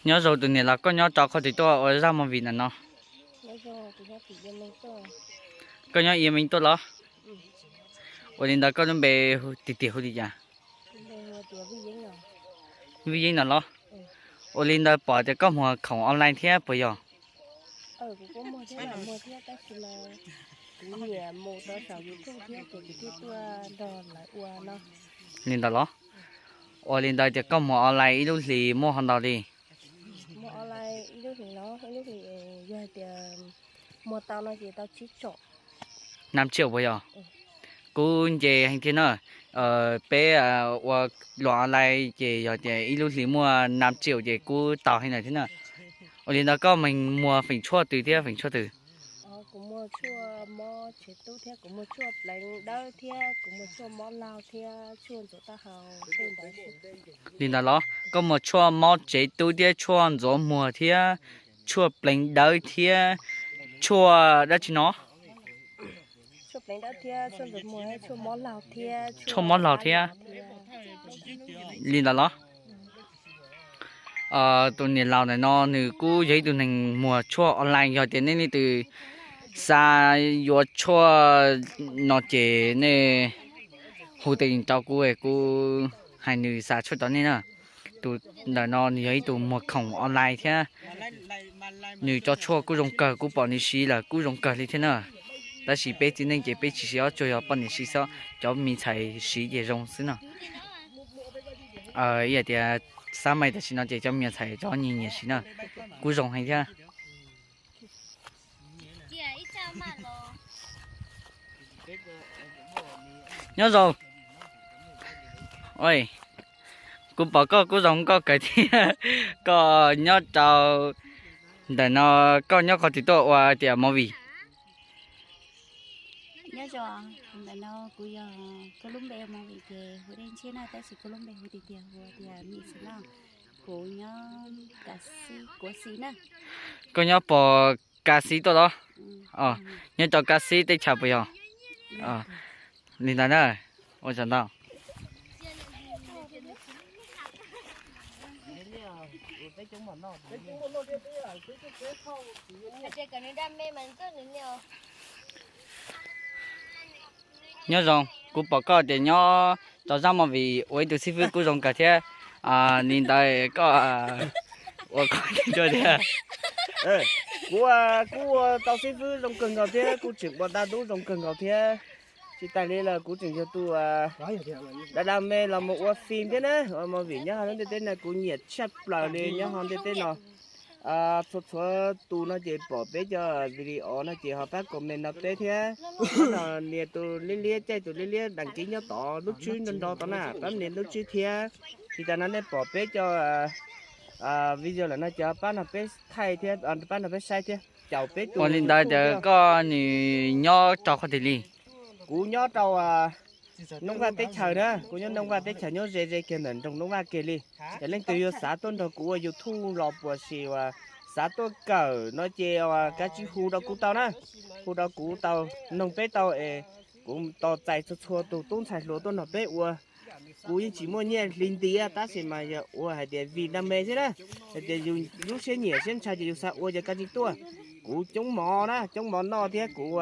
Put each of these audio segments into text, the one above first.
Nyob zoo tus niam laus, koj nyob rau qhov twg tuaj ua zaj movie ntawm no? Koj nyob Ia Meej tuaj los? Ua li ntawd koj lub npe tiag tiag hu li cas? Vij Yeeb no los? Ua li ntawd pom tias koj muag khoom online thiab puas yog? Li ntawd los? Ua li ntawd tias koj muag online ib lub hlis muaj ho ntau li? Muag online ib lub hlis los ib lub hlis, yog hais tias muag tau no ces tau tsib tsom. Năm triệu puas yog? Kuv nce heev thiab na. Peb ua luam online ces yog tias ib lub hlis muaj năm triệu ces kuv tau heev lawm thiab na. Ua li ntawd koj meem muag feem tshuaj twg thiab feem tshuaj twg? Kuv muag tshuaj mob tsev tub thiab kuv muag tshuaj pleev dawb thiab kuv muag tshuaj mob laug thiab tshuaj ntxuav taub hau tej ntawd. Li ntawd los? Koj muag tshuaj mob tsev tub thiab tshuaj ntxuav muag thiab tshuaj pleev dawb thiab tshuaj dab tsi no? Tshuaj mob laug thiab. Li ntawd los? Tus niam laus ntawm no nws kuj yog ib tug neeg muag tshuaj online, yog tias nej leej twg xav yuav tshuaj no ces nej hu tes rau kuv, kuv hais nws xa tshuaj rau nej na. Tus ntawm no nws yog ib tug muag khoom online thiab nws cov tshuaj kuj zoo kawg, kuv pom nws siv lawm kuj zoo kawg li thiab na. Tab sis peb txiv neej ces peb tsis siv ob tsuag, yog poj niam siv xwb, cov me ntxhais siv ces zoo xwb no. Ib yam tias xab mais tam sim no ces cov me nyuam ntxhais cov nyiam nyiam siv na, kuj zoo heev thiab. Nyob zoo. Kuv pom koj kuj zoo nkauj kawg thiab. Koj nyob rau ntawm no, koj nyob qhov twg tuaj ua tias movie? Nyob zoo, ntawm no kuv yog, koj lub npe movie ces hu Dej Ntshiab na, tab sis koj lub npe hu tiag tiag hu tias Mim Xwm Lauj. Kuv nyob Kav Xib, Kuv Xis na. Koj nyob pog Kav Xib tuaj los? Nyob rau Kav Xib teb chaws puas yog? Li ntawd na, ua tsaug ntau. Nyob zoo, kuv pom koj tias nyob rau zaj movie ua ib tug xib fwb kuj zoo kawg thiab. Li ntawd koj ua qhov twg tuaj thiab? Kuv kuj ua tau xib fwb zoo kawg nkaus thiab kuj tseem ua dab dub zoo kawg nkaus thiab. Tsis tas li los kuv tseem yog tus dab dab me los mus ua phim thiab na, ua movie nyob hauv lub ntiaj teb no kuv nyiam tshaj plaws li nyob hauv ntiaj teb no. Txhua txhua tus no ces pom peb cov video no ces ho pab comment no peb thiab. Pab nias tus liab liab, caij tus liab liab đăng ký nyob tod lub tswb nrog nrog tod na, pab nias lub tswb thiab. Tsis tas no nej pom peb cov video lawm no ces pab no peb thaij thiab, pab no peb saib thiab, caum peb tus. Ua li ntawd tias koj nws nyob rau qhov twg li? Kuv nyob rau Nooj Vaj teb chaws na, kuv nyob Nooj Vaj teb chaws, nyob ze ze kiag ntawm nroog Nooj Vaj kiag li. Yog leej twg yuav xav tuaj nrog kuv ua YouTube los puas sis uas xav tuaj kawm no ces kav tsij hu rau kuv tau na, hu rau kuv tau, noog peb tau es kuv tos txais txhua txhua tus tub ntxhais hluas tuaj nrog peb ua. Kuv yeej tsis muaj nyiaj hli ntiav tab sis mas yog ua hais tias vim đam mê xwb na, hais tias yus lub siab nyiam siab ntshaw ces yus xav ua ces kav tsij tuaj. Kuv coob mov na, coob mov noj thiab kuv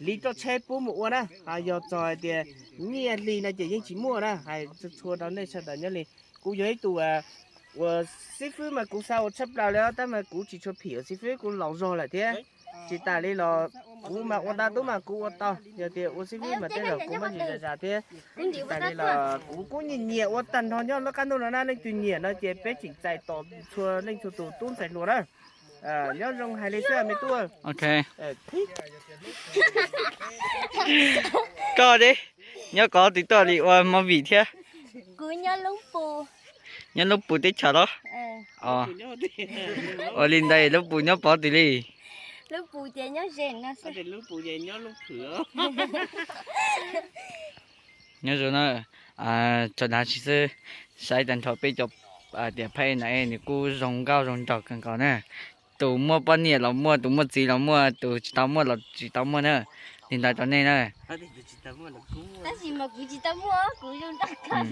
hliv roj tsheb pub mus ua na, ho yog txog hais tias nyiaj hli no ces yeej tsis muaj na, hais txhua txhua rau nej sawv daws nyob li. Kuv yog ib tug ua xib fwb mas kuv xav ua tshaj plaws li tab mas kuv tsis tshua phim ua xib fwb, kuv laus zog lawm thiab. Tsis tas li los kuv mas ua dab tub mas kuv ua tau, yog tias ua xib fwb mas tej zaum kuv muaj ntsis zam zam thiab. Tsis tas li los kuv kuj nyiam nyiam ua tag nrho nyob lub qab ntuj no na, leej twg nyiam no ces peb tseem txais tos txhua leej txhua tus tub ntxhais hluas na. Nyob zoo hais li xwb me tub. Koj ne, nyob qhov twg tuaj li ua movie thiab? Kuv nyob Lub Pus. Nyob Lub Pus teb chaws los? Ua li ntawd Lub Pus nyob pov twg li? Lub Pus ces nyob ze no xwb. Nyob zoo na, tso dag tsis xwb, saib tag nrho peb cov tias phaib na es nws kuj zoo nkauj zoo nraug kawg nkaus na. Tus muaj poj niam los muaj, tus muaj txiv los muaj, tus tsis tau muaj los tsis tau muaj na. Li ntawd rau nej na. Tab sis mas kuv tsis tau muaj, kuv zoo nraug kawg.